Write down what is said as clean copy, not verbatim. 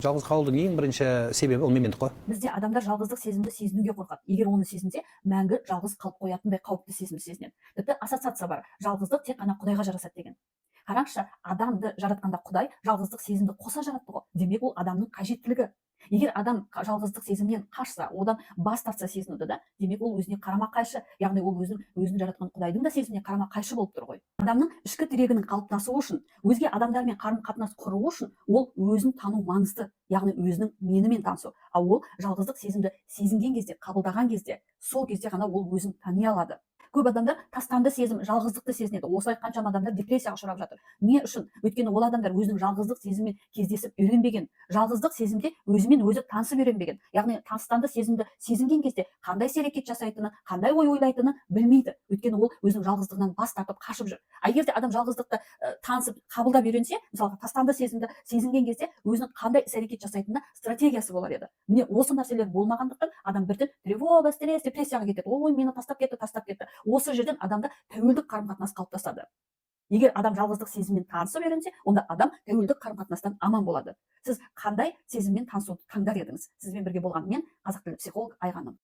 Жалғыз қалудың ең бірінші себебі ол менмендік қой. Бізде адамдар жалғыздық сезімді сезінуге қорқады. Егер оны сезінсе, мәңгі жалғыз қалып қоятындай қауіпті сезімді сезінеді. Тіпті ассоциация бар: жалғыздық тек қана Құдайға жарасады деген. Қараңызшы, адамды жаратқанда Құдай жалғыздық сезімді қоса жаратты ғой. Демек, ол адамның қажеттілігі. Егер адам жалғыздық сезімнен қашса, одан бас тартса сезінуді да, демек, ол өзіне қарама қайшы, яғни ол өзінің, өзін жаратқан Құдайдың да сезіміне қарама қайшы болып тұр ғой. Адамның ішкі тірегінің қалыптасуы үшін, өзге адамдармен қарым қатынас құруы үшін ол өзін тану маңызды, яғни өзінің менімен танысу. Ал ол жалғыздық сезімді сезінген кезде, қабылдаған кезде, сол кезде ғана ол өзін тани алады. Көп адамдар тастанды сезім, жалғыздықты сезінеді. Осылай қаншама адамдар депрессияға ұшырап жатыр. Не үшін? Өйткені ол адамдар өзінің жалғыздық сезіммен кездесіп үйренбеген, жалғыздық сезімде өзімен өзі танысып үйренбеген. Яғни тастанды сезімді сезінген кезде қандай іс әрекет жасайтынын, қандай ой ойлайтынын білмейді, өйткені ол өзінің жалғыздығынан бас тартып, қашып жүр. А егер де адам жалғыздықты танысып, қабылдап үйренсе, мысалға, тастанды сезімді сезінген кезде өзінің қандай іс әрекет жасайтынына стратегиясы болар еді. Міне, осы нәрселер болмағандықтан, адам бірден тревога, стресс, депрессияға кетеді. Ой, мені тастап кетті, тастап кетті. Осы жерден адамда тәуелдік қарым қатынас қалыптасады. Егер адам жалғыздық сезіммен танысып үйренсе, онда адам тәуелдік қарым қатынастан аман болады. Сіз қандай сезіммен танысуды таңдар едіңіз? Сізбен бірге болған мен, қазақ тілді психолог Айғаным.